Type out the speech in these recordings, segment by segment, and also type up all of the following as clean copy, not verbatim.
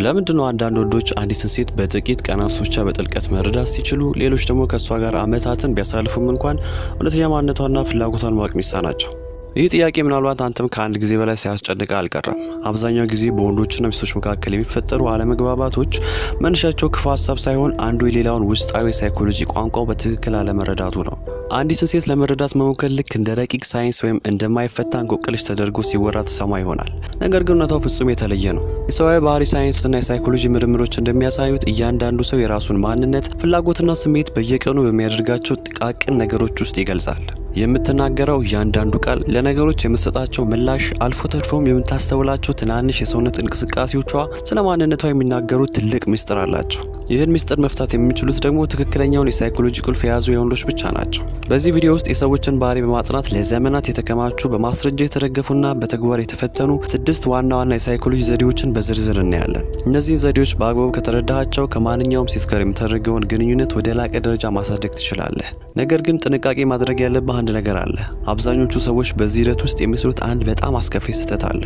ለምንድን ነው አንዳንድ ወንዶች አንዲትን ሴት በጥቂት ቀናት ብቻ በጥልቀት መረዳት ሲችሉ፣ ሌሎች ደግሞ ከእሷ ጋር ዓመታትን ቢያሳልፉም እንኳን እውነተኛ ማንነቷና ፍላጎቷን ማወቅ የሚሳናቸው? ይህ ጥያቄ ምናልባት አንተም ከአንድ ጊዜ በላይ ሲያስጨንቅህ አልቀረም። አብዛኛው ጊዜ በወንዶችና ሚስቶች መካከል የሚፈጠሩ አለመግባባቶች መነሻቸው ክፉ ሀሳብ ሳይሆን አንዱ የሌላውን ውስጣዊ ሳይኮሎጂ ቋንቋው በትክክል አለመረዳቱ ነው። አንዲትን ሴት ለመረዳት መሞከር ልክ እንደ ረቂቅ ሳይንስ ወይም እንደማይፈታ እንቆቅልሽ ተደርጎ ሲወራ ትሰማ ይሆናል። ነገር ግን እውነታው ፍጹም የተለየ ነው። የሰብአዊ ባህሪ ሳይንስ እና የሳይኮሎጂ ምርምሮች እንደሚያሳዩት እያንዳንዱ ሰው የራሱን ማንነት፣ ፍላጎትና ስሜት በየቀኑ በሚያደርጋቸው ጥቃቅን ነገሮች ውስጥ ይገልጻል። የምትናገረው እያንዳንዱ ቃል፣ ለነገሮች የምትሰጣቸው ምላሽ፣ አልፎ ተርፎም የምታስተውላቸው ትናንሽ የሰውነት እንቅስቃሴዎቿ ስለ ማንነቷ የሚናገሩት ትልቅ ምስጢር አላቸው። ይህን ምስጢር መፍታት የሚችሉት ደግሞ ትክክለኛውን የሳይኮሎጂ ቁልፍ የያዙ የወንዶች ብቻ ናቸው። በዚህ ቪዲዮ ውስጥ የሰዎችን ባህሪ በማጥናት ለዘመናት የተከማቹ፣ በማስረጃ የተደገፉና በተግባር የተፈተኑ ስድስት ዋና ዋና የሳይኮሎጂ ዘዴዎችን በዝርዝር እናያለን። እነዚህን ዘዴዎች በአግባቡ ከተረዳሃቸው ከማንኛውም ሴት ጋር የምታደርገውን ግንኙነት ወደ ላቀ ደረጃ ማሳደግ ትችላለህ። ነገር ግን ጥንቃቄ ማድረግ ያለብህ አንድ ነገር አለ። አብዛኞቹ ሰዎች በዚህ ሂደት ውስጥ የሚሰሩት አንድ በጣም አስከፊ ስህተት አለ።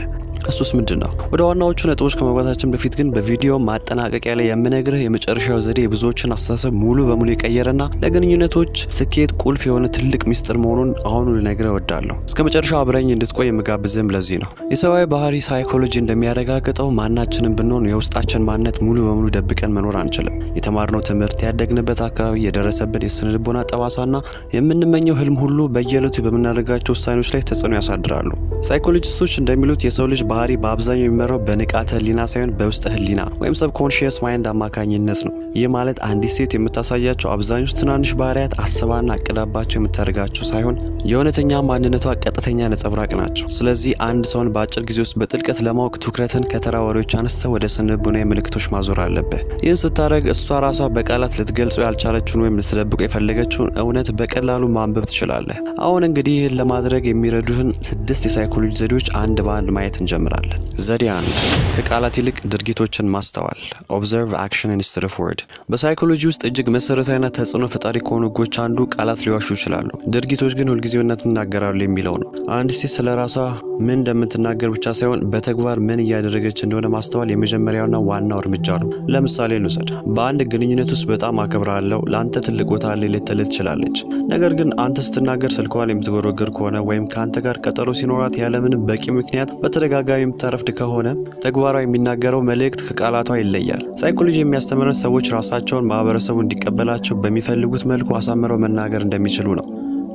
እሱስ ምንድን ነው? ወደ ዋናዎቹ ነጥቦች ከመግባታችን በፊት ግን በቪዲዮ ማጠናቀቂያ ላይ የምነግርህ የመጨረሻው ዘዴ የብዙዎችን አስተሳሰብ ሙሉ በሙሉ የቀየረና ለግንኙነቶች ስኬት ቁልፍ የሆነ ትልቅ ሚስጥር መሆኑን አሁኑ ልነግርህ እወዳለሁ። እስከ መጨረሻው አብረኝ እንድትቆይ የምጋብዝህም ለዚህ ነው። የሰብአዊ ባህሪ ሳይኮሎጂ እንደሚያረጋግጠው ማናችንም ብንሆን የውስጣችን ማንነት ሙሉ በሙሉ ደብቀን መኖር አንችልም። የተማርነው ትምህርት፣ ያደግንበት አካባቢ፣ የደረሰብን የስነ ልቦና ጠባሳና የምንመኘው ህልም ሁሉ በየዕለቱ በምናደርጋቸው ውሳኔዎች ላይ ተጽዕኖ ያሳድራሉ። ሳይኮሎጂስቶች እንደሚሉት የሰው ልጅ ባህሪ በአብዛኛው የሚመራው በንቃተ ህሊና ሳይሆን በውስጠ ህሊና ወይም subconscious mind አማካኝነት ነው። ይህ ማለት አንዲት ሴት የምታሳያቸው አብዛኞቹ ትናንሽ ባህሪያት አስባና አቅዳባቸው የምታደርጋቸው ሳይሆን የእውነተኛ ማንነቷ ቀጥተኛ ነጸብራቅ ናቸው። ስለዚህ አንድ ሰውን በአጭር ጊዜ ውስጥ በጥልቀት ለማወቅ ትኩረትን ከተራ ወሬዎች አንስተህ ወደ ስነ ልቦናዊ ምልክቶች ማዞር አለብህ። ይህን ስታደርግ እሷ ራሷ በቃላት ልትገልጸው ያልቻለችውን ወይም ልትደብቀው የፈለገችውን እውነት በቀላሉ ማንበብ ትችላለህ። አሁን እንግዲህ ይህን ለማድረግ የሚረዱህን ስድስት የሳይኮሎጂ ዘዴዎች አንድ በአንድ ማየት እንጀምራለን። ዘዴ 1፣ ከቃላት ይልቅ ድርጊቶችን ማስተዋል፣ observe action instead of word። በሳይኮሎጂ ውስጥ እጅግ መሰረታዊና ተጽዕኖ ፈጣሪ ከሆኑ ህጎች አንዱ ቃላት ሊዋሹ ይችላሉ፣ ድርጊቶች ግን ሁልጊዜ እውነት ይናገራሉ የሚለው ነው። አንድ ሴት ስለ ራሷ ምን እንደምትናገር ብቻ ሳይሆን በተግባር ምን እያደረገች እንደሆነ ማስተዋል የመጀመሪያውና ዋናው እርምጃ ነው። ለምሳሌ እንውሰድ። በአንድ ግንኙነት ውስጥ በጣም አከብርሃለሁ፣ ለአንተ ትልቅ ቦታ አለኝ ልትልህ ትችላለች። ነገር ግን አንተ ስትናገር ስልኳን የምትጎረግር ከሆነ ወይም ከአንተ ጋር ቀጠሮ ሲኖራት ያለምንም በቂ ምክንያት በተደጋጋሚ የምታረፍድ ከሆነ ተግባሯ የሚናገረው መልእክት ከቃላቷ ይለያል። ሳይኮሎጂ የሚያስተምረን ሰዎች ራሳቸውን ማህበረሰቡ እንዲቀበላቸው በሚፈልጉት መልኩ አሳምረው መናገር እንደሚችሉ ነው።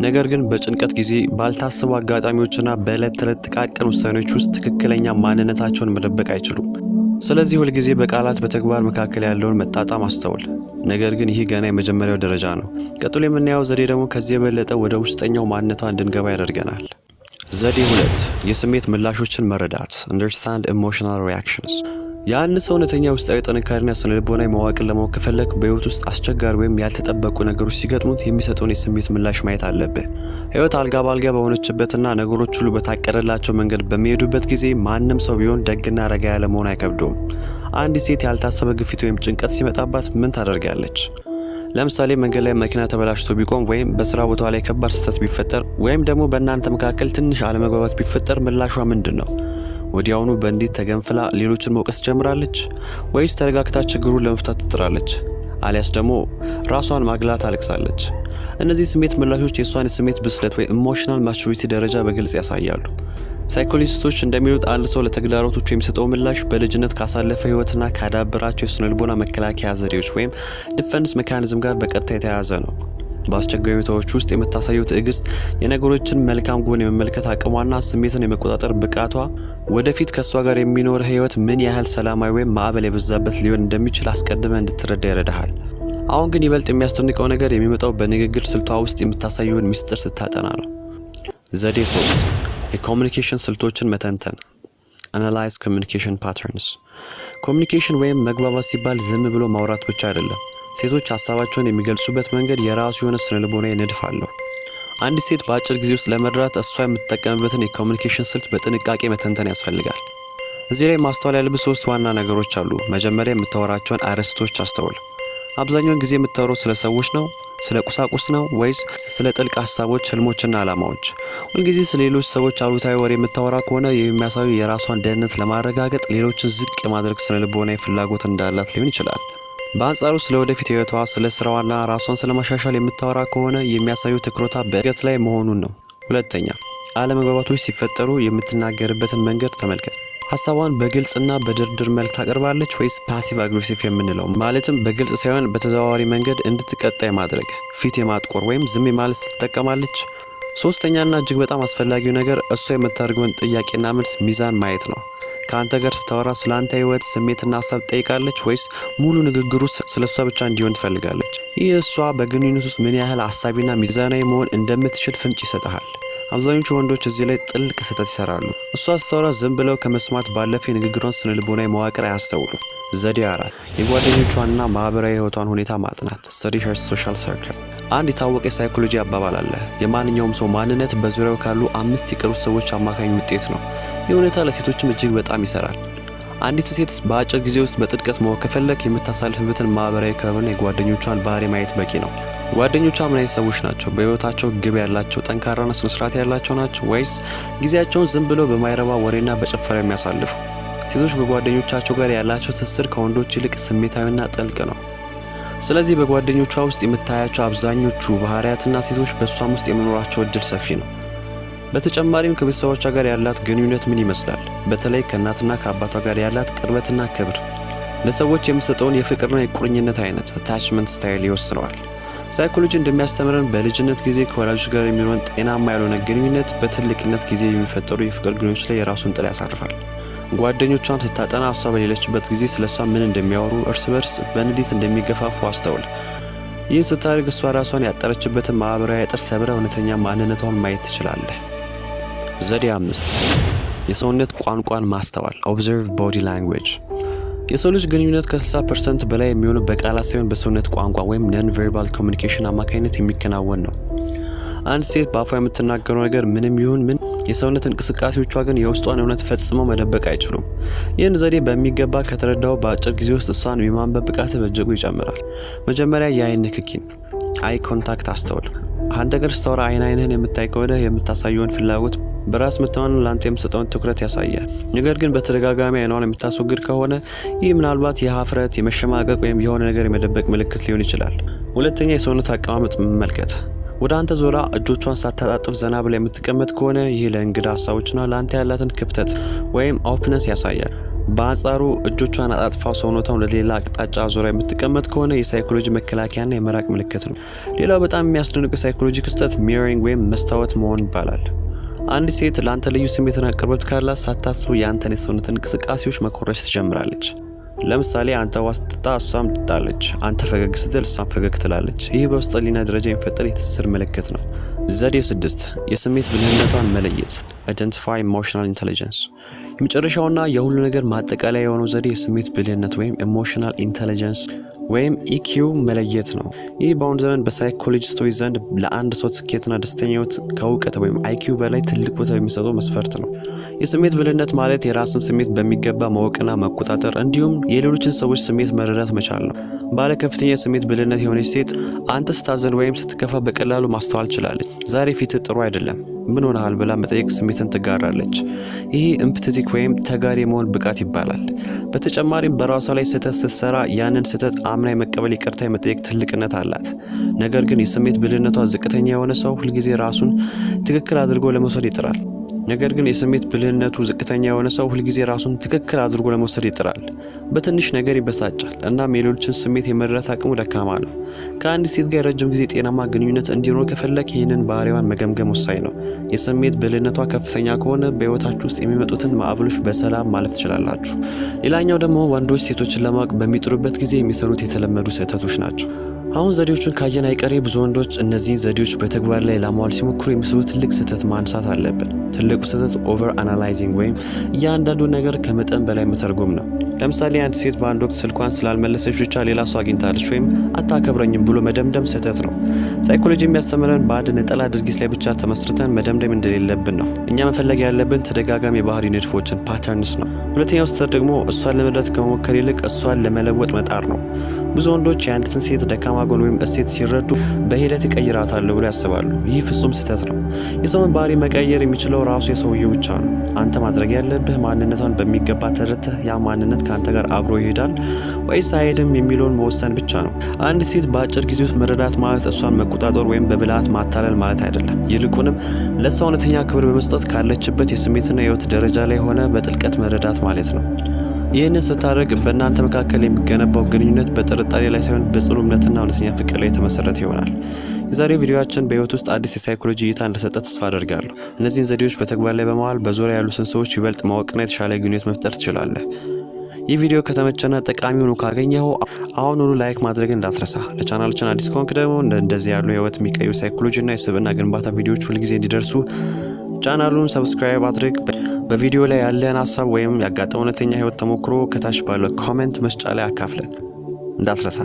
ነገር ግን በጭንቀት ጊዜ፣ ባልታሰቡ አጋጣሚዎችና በዕለት ተዕለት ጥቃቅን ውሳኔዎች ውስጥ ትክክለኛ ማንነታቸውን መደበቅ አይችሉም። ስለዚህ ሁልጊዜ በቃላት በተግባር መካከል ያለውን መጣጣም አስተውል። ነገር ግን ይህ ገና የመጀመሪያው ደረጃ ነው። ቀጥሎ የምናየው ዘዴ ደግሞ ከዚህ የበለጠ ወደ ውስጠኛው ማንነቷ እንድንገባ ያደርገናል። ዘዴ 2፣ የስሜት ምላሾችን መረዳት፣ understand emotional reactions። የአንድ ሰው እውነተኛ ውስጣዊ ጥንካሬና ስነ ልቦናዊ መዋቅር ለማወቅ ከፈለክ በህይወት ውስጥ አስቸጋሪ ወይም ያልተጠበቁ ነገሮች ሲገጥሙት የሚሰጠውን የስሜት ምላሽ ማየት አለብህ። ህይወት አልጋ ባልጋ በሆነችበትና ነገሮች ሁሉ በታቀደላቸው መንገድ በሚሄዱበት ጊዜ ማንም ሰው ቢሆን ደግና ረጋ ያለ መሆን አይከብደውም። አንዲት ሴት ያልታሰበ ግፊት ወይም ጭንቀት ሲመጣባት ምን ታደርጋለች? ለምሳሌ መንገድ ላይ መኪና ተበላሽቶ ቢቆም ወይም በስራ ቦታ ላይ ከባድ ስህተት ቢፈጠር ወይም ደግሞ በእናንተ መካከል ትንሽ አለመግባባት ቢፈጠር ምላሿ ምንድን ነው? ወዲያውኑ በንዴት ተገንፍላ ሌሎችን መውቀስ ትጀምራለች? ወይስ ተረጋግታ ችግሩን ለመፍታት ትጥራለች? አሊያስ ደግሞ ራሷን አግልላ ታለቅሳለች? እነዚህ ስሜት ምላሾች የእሷን የስሜት ብስለት ወይ emotional maturity ደረጃ በግልጽ ያሳያሉ። ሳይኮሎጂስቶች እንደሚሉት አንድ ሰው ለተግዳሮቶቹ የሚሰጠው ምላሽ በልጅነት ካሳለፈ ህይወትና ካዳበራቸው የስነልቦና መከላከያ ዘዴዎች ወይም defense mechanism ጋር በቀጥታ የተያያዘ ነው። በአስቸጋሪ ሁኔታዎች ውስጥ የምታሳየው ትዕግስት፣ የነገሮችን መልካም ጎን የመመልከት አቅሟና ስሜትን የመቆጣጠር ብቃቷ ወደፊት ከእሷ ጋር የሚኖር ህይወት ምን ያህል ሰላማዊ ወይም ማዕበል የበዛበት ሊሆን እንደሚችል አስቀድመህ እንድትረዳ ይረዳሃል። አሁን ግን ይበልጥ የሚያስደንቀው ነገር የሚመጣው በንግግር ስልቷ ውስጥ የምታሳየውን ሚስጥር ስታጠና ነው። ዘዴ 3፣ የ communication ስልቶችን መተንተን፣ analyze communication patterns። Communication ወይም መግባባት ሲባል ዝም ብሎ ማውራት ብቻ አይደለም። ሴቶች ሀሳባቸውን የሚገልጹበት መንገድ የራሱ የሆነ ስነ ልቦናዊ ንድፍ አለው። አንዲት ሴት በአጭር ጊዜ ውስጥ ለመረዳት እሷ የምትጠቀምበትን የ communication ስልት በጥንቃቄ መተንተን ያስፈልጋል። እዚህ ላይ ማስተዋል ያለብህ ሶስት ዋና ነገሮች አሉ። መጀመሪያ የምታወራቸውን አርዕስቶች አስተውል። አብዛኛውን ጊዜ የምታወራው ስለ ሰዎች ነው? ስለ ቁሳቁስ ነው ወይስ ስለ ጥልቅ ሀሳቦች፣ ህልሞችና ዓላማዎች? ሁልጊዜ ስለ ሌሎች ሰዎች አሉታዊ ወሬ የምታወራ ከሆነ የሚያሳዩ የራሷን ደህንነት ለማረጋገጥ ሌሎችን ዝቅ የማድረግ ስነ ልቦናዊ ፍላጎት እንዳላት ሊሆን ይችላል። በአንጻሩ ስለ ወደፊት ህይወቷ፣ ስለ ስራዋና ራሷን ስለማሻሻል የምታወራ ከሆነ የሚያሳዩ ትኩረቷ በእድገት ላይ መሆኑን ነው። ሁለተኛ፣ አለመግባባቶች ሲፈጠሩ የምትናገርበትን መንገድ ተመልከት። ሀሳቧን በግልጽና በድርድር መልክ ታቀርባለች ወይስ passive aggressive የምንለው፣ ማለትም በግልጽ ሳይሆን በተዘዋዋሪ መንገድ እንድትቀጣ የማድረግ፣ ፊት የማጥቆር ወይም ዝም ማለት ትጠቀማለች? ሶስተኛና እጅግ በጣም አስፈላጊው ነገር እሷ የምታደርገውን ጥያቄና መልስ ሚዛን ማየት ነው። ከአንተ ጋር ስታወራ ስለ አንተ ህይወት፣ ስሜትና ሀሳብ ትጠይቃለች ወይስ ሙሉ ንግግሩ ስለ እሷ ብቻ እንዲሆን ትፈልጋለች? ይህ እሷ በግንኙነት ውስጥ ምን ያህል አሳቢና ሚዛናዊ መሆን እንደምትችል ፍንጭ ይሰጥሃል። አብዛኞቹ ወንዶች እዚህ ላይ ጥልቅ ስህተት ይሰራሉ። እሷ ስታወራ ዝም ብለው ከመስማት ባለፈ የንግግሯን ስነ ልቦናዊ መዋቅር አያስተውሉም። ዘዴ 4፣ የጓደኞቿንና ማህበራዊ ህይወቷን ሁኔታ ማጥናት፣ study her social circle። አንድ የታወቀ የሳይኮሎጂ አባባል አለ። የማንኛውም ሰው ማንነት በዙሪያው ካሉ አምስት የቅርብ ሰዎች አማካኝ ውጤት ነው። ይህ እውነታ ለሴቶችም እጅግ በጣም ይሰራል። አንዲት ሴት በአጭር ጊዜ ውስጥ በጥልቀት ማወቅ ከፈለግ የምታሳልፍበትን ማህበራዊ ክበብና የጓደኞቿን ባህሪ ማየት በቂ ነው። ጓደኞቿ ምን አይነት ሰዎች ናቸው? በህይወታቸው ግብ ያላቸው፣ ጠንካራና ስነስርዓት ያላቸው ናቸው ወይስ ጊዜያቸውን ዝም ብለው በማይረባ ወሬና በጭፈራ የሚያሳልፉ? ሴቶች ከጓደኞቻቸው ጋር ያላቸው ትስስር ከወንዶች ይልቅ ስሜታዊና ጥልቅ ነው። ስለዚህ በጓደኞቿ ውስጥ የምታያቸው አብዛኞቹ ባህሪያትና ሴቶች በእሷም ውስጥ የመኖራቸው እድል ሰፊ ነው። በተጨማሪም ከቤተሰቦቿ ጋር ያላት ግንኙነት ምን ይመስላል? በተለይ ከእናትና ከአባቷ ጋር ያላት ቅርበትና ክብር ለሰዎች የምትሰጠውን የፍቅርና የቁርኝነት አይነት፣ attachment style፣ ይወስነዋል። ሳይኮሎጂ እንደሚያስተምረን በልጅነት ጊዜ ከወላጆች ጋር የሚኖረን ጤናማ ያልሆነ ግንኙነት በትልቅነት ጊዜ የሚፈጠሩ የፍቅር ግንኙነቶች ላይ የራሱን ጥላ ያሳርፋል። ጓደኞቿን ስታጠና እሷ በሌለችበት ጊዜ ስለ እሷ ምን እንደሚያወሩ፣ እርስ በርስ በንዴት እንደሚገፋፉ አስተውል። ይህን ስታደርግ እሷ ራሷን ያጠረችበትን ማህበራዊ አጥር ሰብረህ እውነተኛ ማንነቷን ማየት ትችላለህ። ዘዴ 5፣ የሰውነት ቋንቋን ማስተዋል፣ observe body language። የሰው ልጅ ግንኙነት ከ60% በላይ የሚሆነው በቃላት ሳይሆን በሰውነት ቋንቋ ወይም non verbal communication አማካኝነት የሚከናወን ነው። አንድ ሴት በአፏ የምትናገረው ነገር ምንም ይሁን ምን የሰውነት እንቅስቃሴዎቿ ግን የውስጧን እውነት ፈጽመው መደበቅ አይችሉም። ይህን ዘዴ በሚገባ ከተረዳው በአጭር ጊዜ ውስጥ እሷን የማንበብ ብቃትህ በእጅጉ ይጨምራል። መጀመሪያ የአይን ንክኪን፣ eye contact፣ አስተውል። አንተ ጋር ስታወራ አይን አይንህን የምታይ ከሆነ የምታሳየውን ፍላጎት፣ በራስ መተማመን፣ ለአንተ የምትሰጠውን ትኩረት ያሳያል። ነገር ግን በተደጋጋሚ አይኗን የምታስወግድ ከሆነ ይህ ምናልባት የሀፍረት፣ የመሸማቀቅ ወይም የሆነ ነገር የመደበቅ ምልክት ሊሆን ይችላል። ሁለተኛ፣ የሰውነት አቀማመጥ መመልከት። ወደ አንተ ዞራ እጆቿን ሳታጣጥፍ ዘና ብላ የምትቀመጥ ከሆነ ይህ ለእንግዳ ሀሳቦችና ለአንተ ያላትን ክፍተት ወይም openness ያሳያል። በአንጻሩ እጆቿን አጣጥፋ ሰውነቷን ወደ ሌላ አቅጣጫ ዞራ የምትቀመጥ ከሆነ የሳይኮሎጂ መከላከያና የመራቅ ምልክት ነው። ሌላው በጣም የሚያስደንቅ የሳይኮሎጂ ክስተት mirroring ወይም መስታወት መሆን ይባላል። አንድ ሴት ለአንተ ልዩ ስሜትና ቅርበት ካላት ሳታስበው የአንተን የሰውነት እንቅስቃሴዎች መኮረጅ ትጀምራለች። ለምሳሌ አንተ ውሃ ስትጠጣ እሷም ትጠጣለች። አንተ ፈገግ ስትል እሷም ፈገግ ትላለች። ይህ በውስጠ ህሊና ደረጃ የሚፈጠር የትስስር ምልክት ነው። ዘዴ 6፣ የስሜት ብልህነቷን መለየት፣ identify emotional intelligence። የመጨረሻውና የሁሉ ነገር ማጠቃለያ የሆነው ዘዴ የስሜት ብልህነት ወይም emotional intelligence ወይም EQ መለየት ነው። ይህ በአሁኑ ዘመን በሳይኮሎጂስቶች ዘንድ ለአንድ ሰው ስኬትና ደስተኛ ህይወት ከእውቀት ወይም IQ በላይ ትልቅ ቦታ የሚሰጠው መስፈርት ነው። የስሜት ብልህነት ማለት የራስን ስሜት በሚገባ ማወቅና መቆጣጠር እንዲሁም የሌሎችን ሰዎች ስሜት መረዳት መቻል ነው። ባለ ከፍተኛ የስሜት ብልህነት የሆነች ሴት አንተ ስታዘን ወይም ስትከፋ በቀላሉ ማስተዋል ችላለች። "ዛሬ ፊትህ ጥሩ አይደለም፣ ምን ሆነሃል?" ብላ መጠየቅ ስሜትን ትጋራለች። ይህ empathetic ወይም ተጋሪ የመሆን ብቃት ይባላል። በተጨማሪም በራሷ ላይ ስህተት ስትሰራ ያንን ስህተት አምና የመቀበል፣ ይቅርታ የመጠየቅ ትልቅነት አላት። ነገር ግን የስሜት ብልህነቷ ዝቅተኛ የሆነ ሰው ሁልጊዜ ራሱን ትክክል አድርጎ ለመውሰድ ይጥራል። ነገር ግን የስሜት ብልህነቱ ዝቅተኛ የሆነ ሰው ሁልጊዜ ራሱን ትክክል አድርጎ ለመውሰድ ይጥራል። በትንሽ ነገር ይበሳጫል፣ እናም የሌሎችን ስሜት የመረዳት አቅሙ ደካማ ነው። ከአንድ ሴት ጋር የረጅም ጊዜ ጤናማ ግንኙነት እንዲኖር ከፈለክ ይህንን ባህሪዋን መገምገም ወሳኝ ነው። የስሜት ብልህነቷ ከፍተኛ ከሆነ በህይወታችሁ ውስጥ የሚመጡትን ማዕበሎች በሰላም ማለፍ ትችላላችሁ። ሌላኛው ደግሞ ወንዶች ሴቶችን ለማወቅ በሚጥሩበት ጊዜ የሚሰሩት የተለመዱ ስህተቶች ናቸው። አሁን ዘዴዎቹን ካየን አይቀሬ ብዙ ወንዶች እነዚህን ዘዴዎች በተግባር ላይ ለማዋል ሲሞክሩ የሚሰሩ ትልቅ ስህተት ማንሳት አለብን። ትልቁ ስህተት over analyzing ወይም እያንዳንዱ ነገር ከመጠን በላይ መተርጎም ነው። ለምሳሌ አንድ ሴት በአንድ ወቅት ስልኳን ስላልመለሰች ብቻ ሌላ ሰው አግኝታለች ወይም አታከብረኝም ብሎ መደምደም ስህተት ነው። ሳይኮሎጂ የሚያስተምረን በአንድ ነጠላ ድርጊት ላይ ብቻ ተመስርተን መደምደም እንደሌለብን ነው። እኛ መፈለግ ያለብን ተደጋጋሚ የባህሪ ንድፎችን፣ patterns ነው። ሁለተኛው ስህተት ደግሞ እሷን ለመረዳት ከመሞከር ይልቅ እሷን ለመለወጥ መጣር ነው። ብዙ ወንዶች የአንዲትን ሴት ደካማ ጎን ወይም እሴት ሲረዱ በሂደት እቀይራታለሁ ብሎ ያስባሉ። ይህ ፍጹም ስህተት ነው። የሰውን ባህሪ መቀየር የሚችለው ራሱ የሰውየው ብቻ ነው። አንተ ማድረግ ያለብህ ማንነቷን በሚገባ ተረድተህ ያ ማንነት ከአንተ ጋር አብሮ ይሄዳል ወይስ አይሄድም የሚለውን መወሰን ብቻ ነው። አንድ ሴት በአጭር ጊዜ ውስጥ መረዳት ማለት እሷን መቆጣጠር ወይም በብልሃት ማታለል ማለት አይደለም። ይልቁንም ለእሷ እውነተኛ ክብር በመስጠት ካለችበት የስሜትና የህይወት ደረጃ ላይ ሆነህ በጥልቀት መረዳት ማለት ነው። ይህንን ስታደርግ በእናንተ መካከል የሚገነባው ግንኙነት በጥርጣሬ ላይ ሳይሆን በጽኑ እምነትና እውነተኛ ፍቅር ላይ የተመሰረተ ይሆናል። የዛሬው ቪዲዮአችን በህይወት ውስጥ አዲስ የሳይኮሎጂ እይታ እንደሰጠ ተስፋ አደርጋለሁ። እነዚህን ዘዴዎች በተግባር ላይ በማዋል በዙሪያህ ያሉትን ሰዎች ይበልጥ ማወቅና የተሻለ ግንኙነት መፍጠር ትችላለህ። ይህ ቪዲዮ ከተመቸህና ጠቃሚ ሆኖ ካገኘኸው አሁኑኑ like ማድረግ እንዳትረሳ። ለቻናላችን አዲስ ከሆንክ ደግሞ እንደዚህ ያሉ ህይወት የሚቀይሩ ሳይኮሎጂና የስብዕና ግንባታ ቪዲዮዎች ሁልጊዜ እንዲደርሱህ ቻናሉን subscribe አድርግ። በቪዲዮ ላይ ያለህን ሀሳብ ወይም ያጋጠመህን እውነተኛ ህይወት ተሞክሮ ከታች ባለው comment መስጫ ላይ አካፍለን። እንዳትረሳ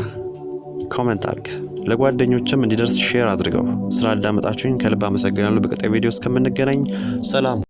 comment አድርግ። ለጓደኞችህም እንዲደርስ share አድርገው። ስላዳመጣችሁኝ ከልብ አመሰግናለሁ። በቀጣይ ቪዲዮ እስከምንገናኝ ሰላም።